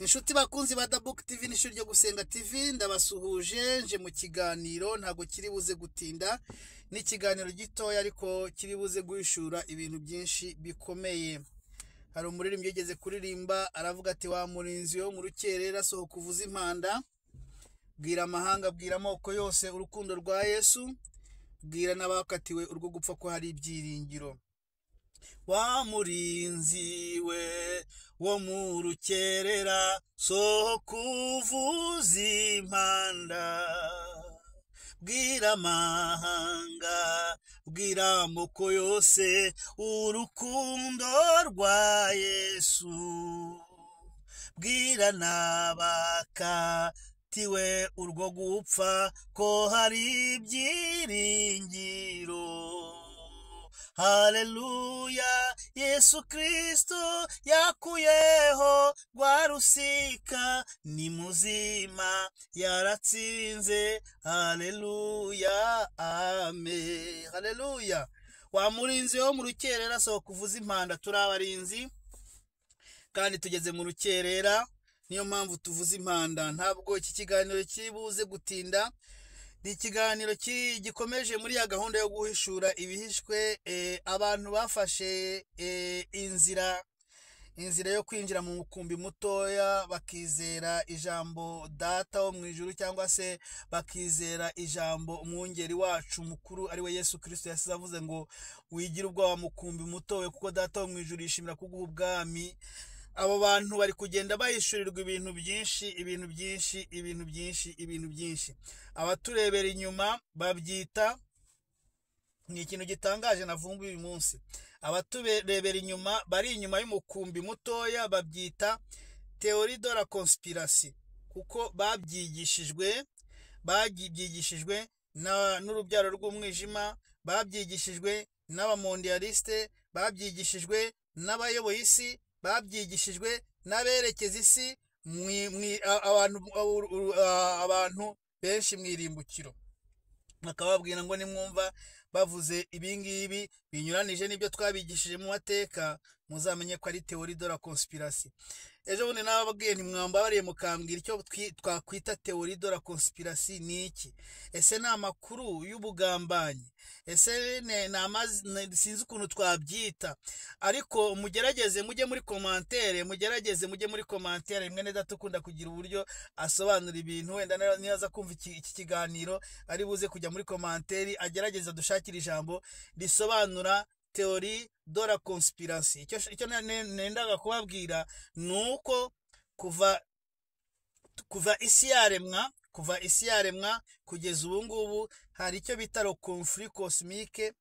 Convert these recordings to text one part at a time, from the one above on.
Inshuti bakunzi ba Dabook TV n'ishuri ryo gusenga TV, ndabasuhuje. Nje mu kiganiro, ntabwo kiri buze gutinda, ni ikiganiro gitoya ariko kiri buze guhishura ibintu byinshi bikomeye. Hari umuririmbyi yigeze kuririmba aravuga ati: "Wa murinzi wo mu rukerera, sohoka uvuze impanda, bwira amahanga, bwira amoko yose urukundo rwa Yesu, bwira n'abakatiwe urwo gupfa ko hari ibyiringiro." Wa murinzi we wo mu rukerera, sohoka uvuze impanda, bwira amahanga, bwira amoko yose urukundo rwa Yesu, bwira n'abakatiwe urwo gupfa ko hari ibyiringiro. Haleluya, Yesu Kristo yakuyeho rwa rusika, ni muzima, yaratsinze. Haleluya, amen, haleluya. Wa murinzi wo mu rukerera, sohoka uvuze impanda. Turi abarinzi kandi tugeze mu rukerera, niyo mpamvu tuvuze impanda. Ntabwo iki kiganiro kiri buze gutinda, ni ikiganiro gikomeje muri ya gahunda yo guhishura ibihishwe. Abantu bafashe inzira yo kwinjira mu mukumbi mutoya, bakizera ijambo Data wo mu ijuru, cyangwa se bakizera ijambo umwungeri wacu mukuru ari we Yesu Kirisito yasize avuze ngo: "Wigira ubwoba, mukumbi mutowe, kuko Data wo mu ijuru yishimira kuguha ubwami." Abo bantu bari kugenda bahishurirwa ibintu byinshi, ibintu byinshi, ibintu byinshi, ibintu byinshi. Abaturebera inyuma babyita, ni ikintu gitangaje navumbuye uyu munsi, abaturebera inyuma, bari inyuma y'umukumbi mutoya, babyita théorie de la conspiration, kuko babyigishijwe n'urubyaro rw'umwijima, babyigishijwe n'abamondialiste, babyigishijwe n'abayoboye isi, babyigishijwe n'aberekeza isi abantu benshi mu irimbukiro, bakababwira ngo nimwumva bavuze ibingibi binyuranije n'ibyo twabigishije mu mateka, muzamenye ko ari théorie de la conspiration. Ejo bundi nababwiye ntimwambabariye mukambwira icyo twakwita théorie de la conspiration ni iki. Ese ni amakuru y'ubugambanyi? Ese sinzi ukuntu twabyita, ariko mugerageze mujye muri commentaire, mugerageze mujye muri commentaire. Mwene Data ukunda kugira uburyo asobanura ibintu, wenda niba kumva iki kiganiro ari buze kujya muri commentaire, agerageza dushakire ijambo risobanura théorie de la conspiration. Icyo nendaga kubabwira ni uko kuva isi yaremwa, kuva isi yaremwa kugeza ubu ngubu, hari icyo bita conflit cosmique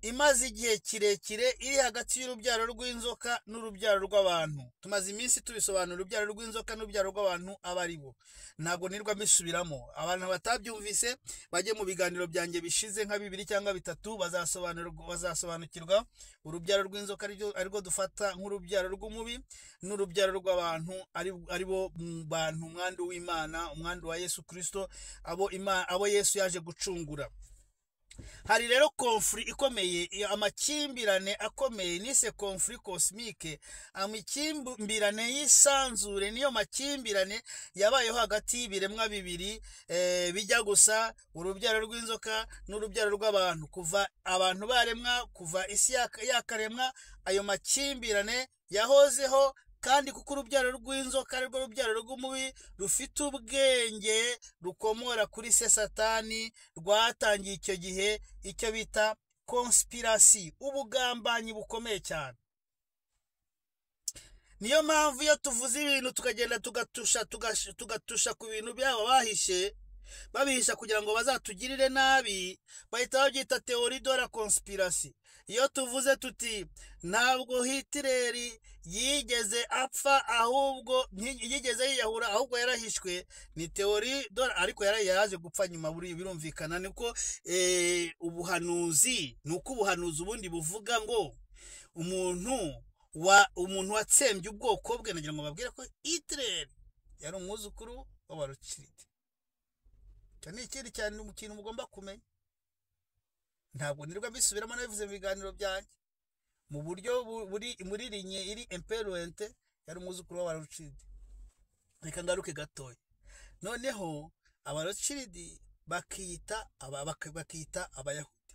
imaze igihe kirekire iri hagati y'urubyaro rw'inzoka n'urubyaro rw'abantu. Tumaze iminsi tubisobanura, urubyaro rw'inzoka n'urubyaro rw'abantu aba ari bo. Ntabwo nirwa mbisubiramo, abantu batabyumvise bajye mu biganiro byanjye bishize nka bibiri cyangwa bitatu, bazasobanukirwa urubyaro rw'inzoka arirwo dufata nk'urubyaro rw'umubi, n'urubyaro rw'abantu ari bo bantu, umwandu w'Imana, umwandu wa Yesu Kirisito, abo Yesu yaje gucungura. Hari rero conflit ikomeye, amakimbirane akomeye nise conflit cosmique, amakimbirane y'isanzure. Niyo makimbirane yabayeho hagati y'ibiremwa bibiri bijya gusa, urubyaro rw'inzoka n'urubyaro rw'abantu. Kuva abantu baremwa, kuva isi yakaremwa, ayo makimbirane yahozeho. Kandi kuko urubyaro rw'inzoka arirwo rubyaro rw'umubi, rufite ubwenge rukomora kuri se Satani, rwatangiye icyo gihe icyo bita conspiracy, ubugambanyi bukomeye cyane. Niyo mpamvu iyo tuvuze ibintu tukagenda tugatusha ku bintu byabo bahishe, babihisha kugira ngo bazatugirire nabi, bahita babyita théorie de la conspiration. Iyo tuvuze tuti ntabwo Hitireri yigeze apfa, ahubwo yigeze yiyahura, ahubwo yarahishwe, ni théorie de, ariko yaraje gupfa nyuma. Buri birumvikana niko ubuhanuzi, ni uko ubuhanuzi ubundi buvuga ngo umuntu watsembye ubwoko bwe. Nagira ngo babwire ko Hitler yari umwuzukuru w'Abarokirite. Icyo ni ikindi cyane kintu mugomba kumenya. Ntabwo nirwa mbisubiramo, nabivuze mu biganiro byanjye mu buryo buri muri lignée iri imperente, yari umwuzukuru w'Abarokirite. Reka ngaruke gatoya. Noneho Abarothschild bakiyita Abayahudi.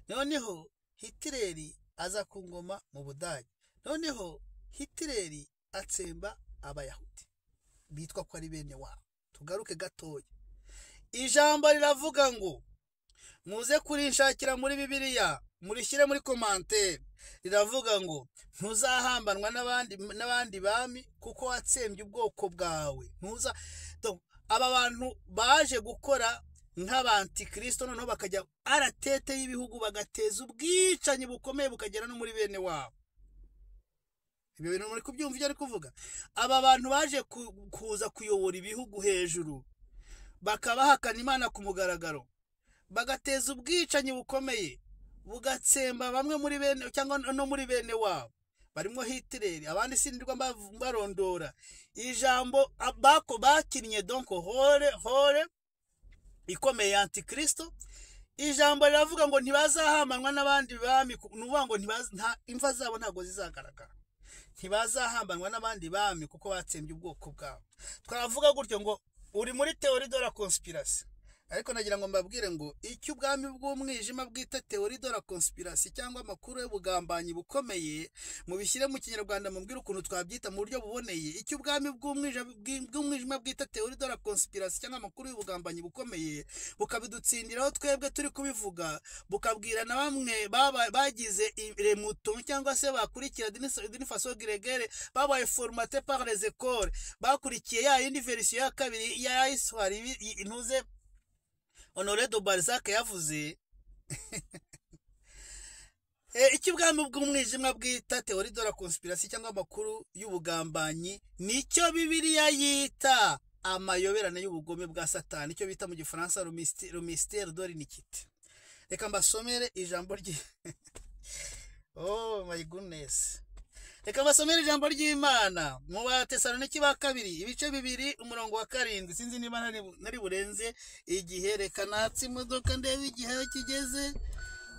Noneho Hitler aza ku ngoma mu Budage. Noneho Hitler atsemba Abayahudi bitwa ko ari bene wabo. Tugaruke gatoya. Ijambo riravuga ngo muze kurinshakira muri Bibiliya, murishyire muri commentaire. Riravuga ngo ntuzahambanwa n'abandi bami kuko watsembye ubwoko bwawe. Ntuza. Aba bantu baje gukora nk'abantikristo, noneho bakajya aratete y'ibihugu, bagateza ubwicanyi bukomeye bukagera no muri bene wabo. Ibyo bintu muri kubyumva ibyo ari kuvuga. Aba bantu baje kuza kuyobora ibihugu hejuru, bakabahakana Imana ku mugaragaro, bagateza ubwicanyi bukomeye, bugatsemba bamwe muri bene cyangwa no muri bene wabo, barimo Hitler, abandi sindirwa mbarondora. Ijambo bako bakinnye donc hore ikomeye ya antikristo. Ijambo riravuga ngo ntibazahamanwa n'abandi bami, nuvuga ngo imva zabo ntago zizagaragara, ntibazahambanwa n'abandi bami kuko batsembye ubwoko bwabo. Twavuga gutyo ngo uri muri théorie de la conspiration, ariko nagira ngo mbabwire ngo icyo ubwami bw'umwijima bwita théorie de la conspiration cyangwa amakuru y'ubugambanyi bukomeye, mubishyire mu Kinyarwanda mubwire ukuntu twabyita mu buryo buboneye. Icyo ubwami bw'umwijima bwita théorie de la conspiration cyangwa amakuru y'ubugambanyi bukomeye, bukabidutsindiraho twebwe turi kubivuga, bukabwira na bamwe bagize remuto cyangwa se bakurikira d'une façon grégaire, babaye formaté par les écoles, bakurikiye ya yindi version ya kabiri ya histoire intuze Honoré de Balzac yavuze. Icyo ubwami bw'umwijima bwita théorie de la conspiration cyangwa amakuru y'ubugambanyi, nicyo Bibiliya yita amayoberane y'ubugome bwa Satani, icyo bita mu Gifaransa le mystère de l'iniquité. Reka mbasomere ijambo rye. Oh my goodness. Reka mbasomere ijambo ry'Imana mu Batesaloniki ba kabiri ibice 2 umurongo wa 7. Sinzi niba nari burenze igihe, reka natse imodoka ndebe igihe kigeze.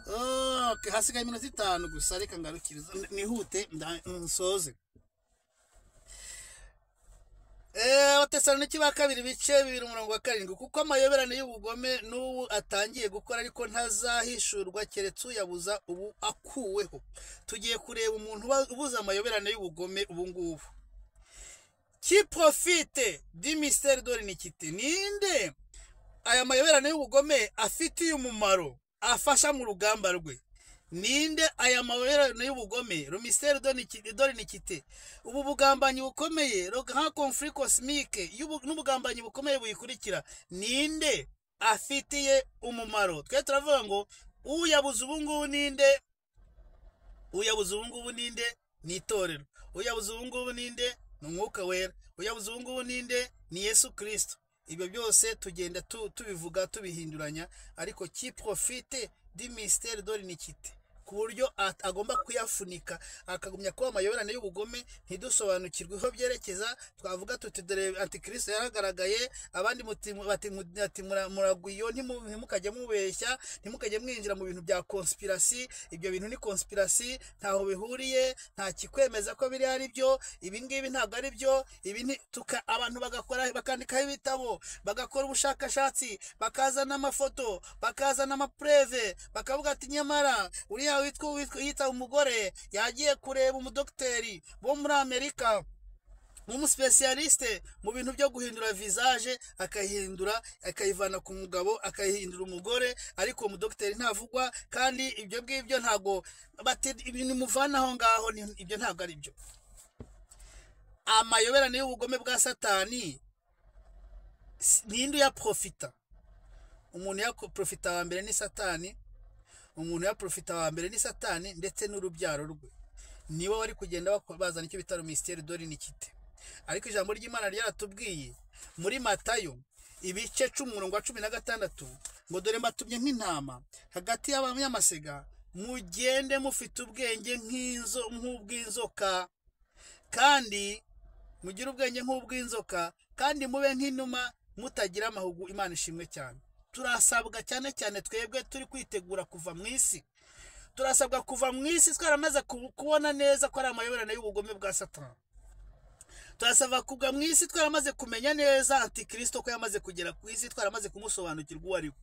Oh, hasigaye iminota 5 gusa, reka ngarukiriza nihute nsoze. Abatesaloniki ba kabiri ibice 2 umurongo wa 7. Kuko amayoberane y'ubugome n'ubu atangiye gukora, ariko ntazahishurwa keretse uyabuza ubu akuweho. Tugiye kureba umuntu ubuza amayoberane y'ubugome ubu ngubu. Qui profite du mystère de l'iniquité? Ninde aya mayoberane y'ubugome afitiye umumaro, afasha mu rugamba rwe? Ninde aya mayoberane y'ubugome, le mystère de l'iniquité, ubu bugambanyi bukomeye, le grand conflit cosmique n'ubugambanyi bukomeye buyikurikira, ninde afitiye umumaro? Twe turavuga ngo uyabuze ubu ngubu ninde? Uyabuze ubu ngubu ninde? Ni itorero. Uyabuze ubu ngubu ninde? Ni Umwuka Wera. Uyabuze ubu ngubu ninde? Ni Yesu Kristo. Ibyo byose tugenda tubivuga tubihinduranya, ariko qui profite du mystère de l'iniquité, ku buryo agomba kuyafunika akagumya kuba amayoberane y'ubugome, ntidusobanukirwe aho byerekeza. Twavuga tuti dore antikristo yaragaragaye, abandi bati muragwiyo, ntimukajye mubeshya, ntimukajye mwinjira mu bintu bya conspiracy. Ibyo bintu ni conspiracy, ntaho bihuriye, nta kikwemeza ko biri ari byo, ibi ngibi ntabwo ari byo, ibi abantu bagakora, bakandikaho ibitabo, bagakora ubushakashatsi, bakazana amafoto, bakazana amapreve, bakavuga ati nyamara uriya witwa yita umugore yagiye kureba umudokiteri wo muri Amerika, umuspecialiste mu bintu byo guhindura visage, akayihindura akayivana ku mugabo akayihindura umugore, ariko umudokiteri ntavugwa, kandi ibyo ngibyo ntago bati ibintu muvana aho ngaho, ibyo ntabwo ari byo. Amayoberane y'ubugome bwa Satani ninde uyaprofita? Umuntu yaprofita wa mbere ni Satani. Umuntu yaprofita wa mbere ni Satani ndetse n'urubyaro rwe. Nibo bari kugenda bazana icyo bita mystère de l'iniquité. Ariko ijambo ry'Imana ryaratubwiye muri Matayo ibice 10 umurongo wa 16 ngo dore mbatumye nk'intama hagati y'abanyamasega, mugende mufite ubwenge nk'ubw'inzoka, kandi mugire ubwenge nk'ubw'inzoka, kandi mube nk'inuma mutagira amahugu. Imana ishimwe cyane. Turasabwa cyane cyane twebwe turi kwitegura kuva mu isi, turasabwa kuva mu isi twaramaze kubona neza ko ari amayoberane y'ubugome bwa Satani. Turasabwa kuva mu isi twaramaze kumenya neza antikristo ko yamaze kugera ku isi, twaramaze kumusobanukirwa uwo ari we.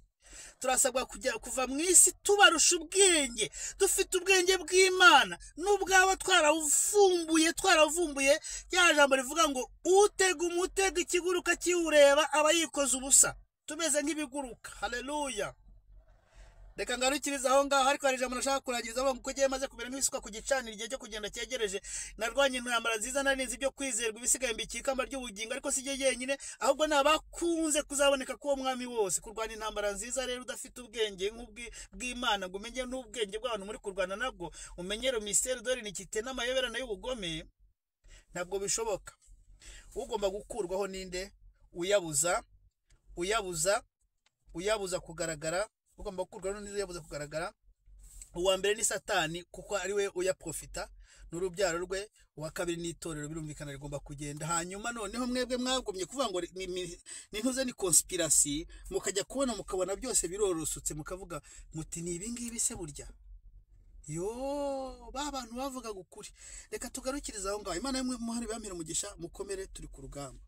Turasabwa kujya kuva mu isi tubarusha ubwenge, dufite ubwenge bw'Imana n'ubwaba twaravumbuye ya jambo rivuga ngo utega umutego ikiguruka kiwureba aba yikoze ubusa, tumeze nk'ibiguruka. Haleluya. Reka ngarukiriza aho ngaho, ariko hari ijambo nashaka kurangiza avuga ngo uko ugiye maze kumera nk'ibisuka ku gicaniro, igihe cyo kugenda cyegereje. Narwanye intambara nziza, narinze ibyo kwizerwa, ibisigaye mbikika ikamba ry'ubugingo, ariko si jye jyenyine, ahubwo n'abakunze kuzaboneka k'uwo mwami wose. Kurwana intambara nziza rero udafite ubwenge nk'ubw'Imana, ngo umenye n'ubwenge bw'abantu muri kurwana nabwo, umenye mystère de l'iniquité n'amayoberane y'ubugome, ntabwo bishoboka. Ugomba gukurwaho ninde? Uyabuza, uyabuza, uyabuza kugaragara. Ugomba gukurwaho ninde uyabuza kugaragara? Uwa mbere ni Satani, kuko ari we uyaprofita n'urubyaro rwe. Uwa kabiri ni itorero, birumvikana rigomba kugenda. Hanyuma noneho mwebwe mwagumye kuvuga ngo ni ntuze ni conspiracy, mukajya kubona mukabona byose birorosutse, mukavuga muti ni ibi ngibi se burya? Yo ba bantu bavugaga ukuri. Reka tugarukirize aho ngaho. Imana y'umuhari bampera umugisha, mukomere, turi ku rugamba.